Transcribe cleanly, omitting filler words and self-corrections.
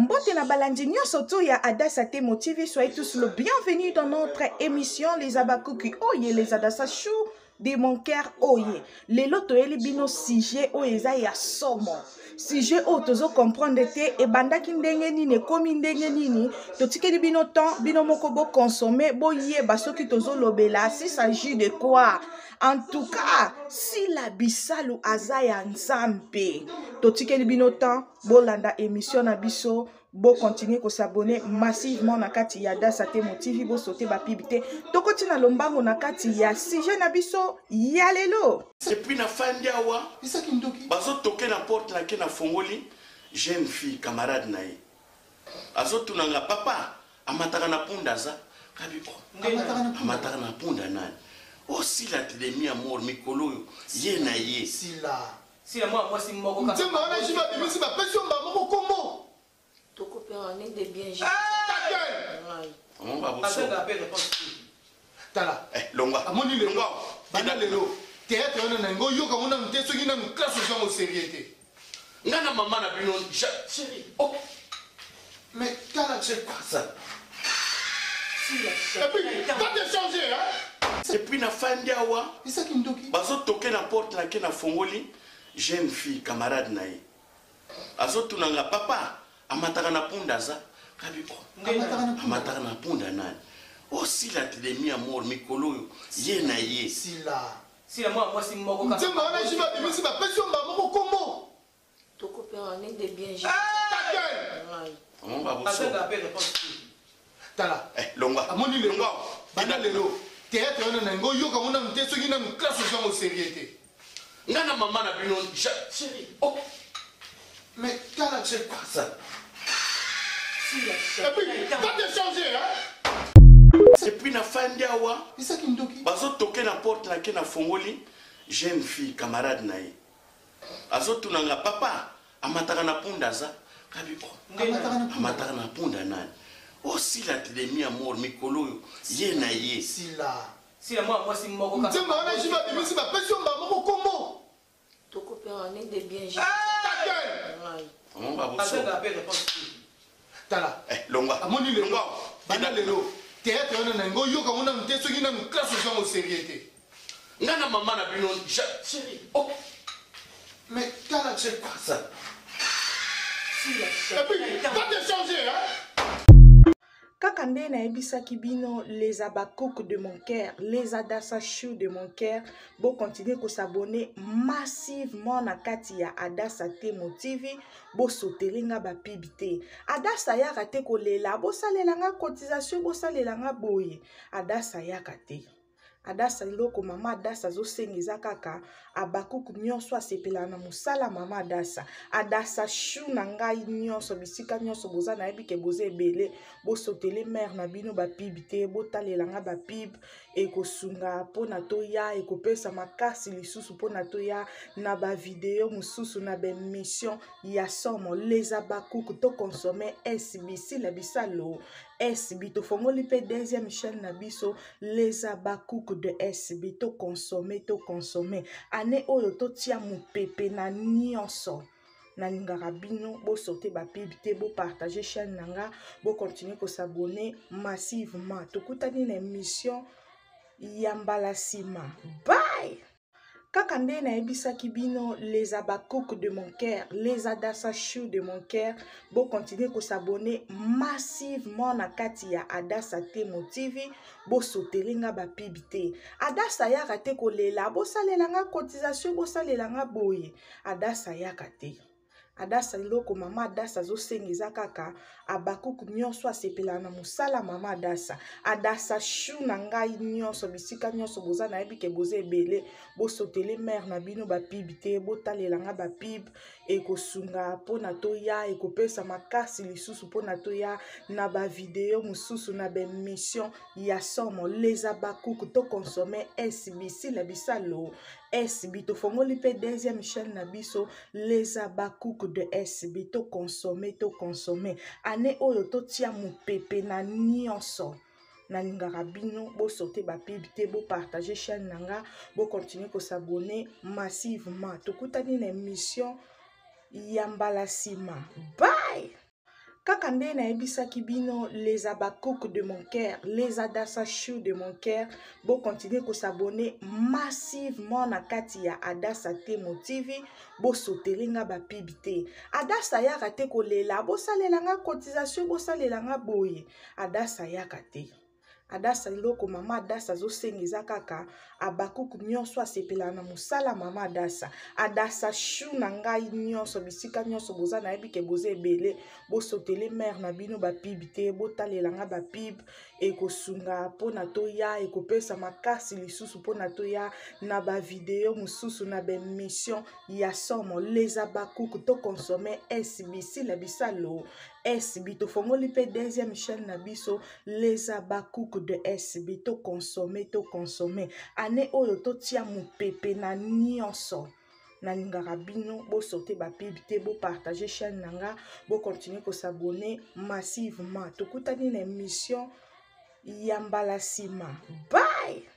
Mbote na balandi nyonso to ya Adassa Temo TV, soyez tous le bienvenu dans notre émission Les Abakuki Oye, les Adassa Chou de mon cœur oye. Lelo toyeli bino sujet oyo eza ya somo. Sujet oyo tozo comprendre te ebandaki ndenge nini ekomi ndenge nini totikeli bino temps bino moko bo consommer boyeba soki tozolobela si s'agit de quoi. En tout cas, Sila Bisalu aza ya Nzambe. Totikeli bino temps bolanda émission na biso bo continuer ko s'abonner massivement na kati ya Dasa Temo TV bo sauter ba pub te tokoti na lombango na kati ya sujet na biso ya lelo. Et puis na fandi awa bazo toke na porte na ke na fongoli jeune fille camarade na ye azotuna nga papa amataka na punda aza kabi oh, amataka na punda nani osila oh, telemi ya mor mikolo oyo ye na ye sila Sila mwana mwasi moko kaka. Nzembo wana jibe abimisi bapesi yo mbala moko kombo. Tokopera ne de bien ah, Ta gueule. Azanga pe réponse te. Tala. Eh, longwa. Amoni lelo. Banda lelo. Théâtre wana na ngo yoka ngo nanu te soki nanu classe ozo ngo sérieux te. Nga na mama na bino chérie. Oh. Mais tala c'est quoi ça? Et puis, va te changer, hein? Et puis na fandi awa bazo toke na porte na ke na fongoli jeune fille camarade na ye azotuna nga papa amataka na punda aza kabi oh, amataka na punda nani osila oh, telemi ya mor mikolo oyo ye na ye sila sila mwana mwasi moko kaka nzembo wana jibe abimisi bapesi yo mbala moko kombo Tokopera ne de bien ah, Ta gueule. Azanga pe réponse te. Tala. Eh, longwa. Amoni lelo. Banda lelo. Théâtre wana na ngo yoka ngo nanu te soki nanu classe ozo ngo sérieux te. Nga na mama na bino chérie. Oh. Mais tala c'est quoi ça? Et puis, va te changer, hein? Et puis na fandi awa bazo toke na porte na ke na fongoli jeune fille camarade na ye azotuna nga papa amataka na punda aza kabi oh, amataka na punda nani osila oh, telemi ya mor mikolo oyo ye na ye sila sila mwana mwasi moko kaka nzembo wana jibe abimisi bapesi yo mbala moko kombo tokopera ne de bien ah, Ta gueule. Azanga pe réponse te. Tala. Eh, longwa. Amoni lelo. Banda lelo. Théâtre wana na ngo yoka ngo nanu te soki nanu classe ozo ngo sérieux te. Nga na mama na bino chérie. Oh. Mais tala c'est quoi ça? Et puis, va te changer, hein? Kaka nde nayebisaki bino les Habacuc de mon cœur, les Adassa Chou de mon cœur, bo continuer ko s'abonner massivement na kati ya Adassa Temo TV, bo sotele nga ba pub te. Adassa yaka te kolela, bosalela nga cotisation, bosalela nga boye. Adassa yaka te. Adasa eloko mama Adasa azosenga eza kaka Habakuk nyonso asepelaka na mosala mama Adasa. Adasa chou na ngai nyonso bisika nyonso boza nayebi ke boza ebele bosotele mare na bino ba pub te botalela nga ba pub ekosunga mpona toya ekopesa makasi lisusu mpona toya na ba video mosusu na ba emission ya somo les Habakuk to consommer SB Sila Bisalo SB tofongoli mpe deuxième chaîne na biso les Habacuc de SB to consommer to consommer année oyo totia mopepe na nyonso nalingaka bino bosote ba pub te bopartage chaîne na nga bocontinue kosabonne massivement tokutani na émission ya mbala nsima bye Kaka nde nayebisaki bino les Habacuc de mon cœur, les Adassa Chou de mon cœur, bo continuer ko s'abonner massivement na kati ya Adassa Temo TV, bo sotele nga ba pub te. Adassa yaka te kolela, bosalela nga cotisation, bosalela nga boye. Adassa yaka te. Adasa eloko mama Adasa azosenga eza kaka Habakuk nyonso asepelaka na mosala mama Adasa. Adasa chou na ngai nyonso bisika nyonso boza nayebi ke boza ebele bosotele mare na bino ba pub te botalela nga ba pub ekosunga mpona toya ekopesa makasi lisusu mpona toya na ba video mosusu na ba emission ya somo les Habakuk to consommer SB Sila Bisalo SB tofongoli mpe deuxième chaîne na biso les Habacuc de SB to consommer to consommer année oyo totia mopepe na nyonso nalingaka bino bosote ba pub te bopartage chaîne na nga bocontinue kosabonne massivement tokutani na émission ya mbala nsima bye. Kaka nde nayebisaki bino, les Habacuc de mon cœur, les Adassa Chou de mon cœur, bokontinue kosabone massivement na kati ya Adassa Temo TV. Bosotele nga bapibi te. Adassa ayaka te kolela, bosalela nga cotisation, bosalela nga boye. Adassa ayaka te. Adasa, eloko mama Adasa azosenga eza kaka Abakuku nyonso asepelaka na mosala mama Adasa. Adasa Shu na ngai nyonso, bisika nyonso boza, nayebi ke boza ebele, bosotele mare na bino bapibe te, botalela nga bapibe, ekosunga mpona toya, ekopesa makasi lisusu mpona toya na bavideo mosusu na baemission ya somo. Les Abakuku tokonsome SBC la bisalo SB, tofongoli mpe deuxième chaîne na biso les Habacuc de SB. Tokonsome, tokonsome année oyo, totia mopepe na nyonso. Nalingaka bino bosote bapibe te, bopartage chaîne na nga, bokontinue kosabone massivement. Tokutani na émission ya mbala nsima. Bye.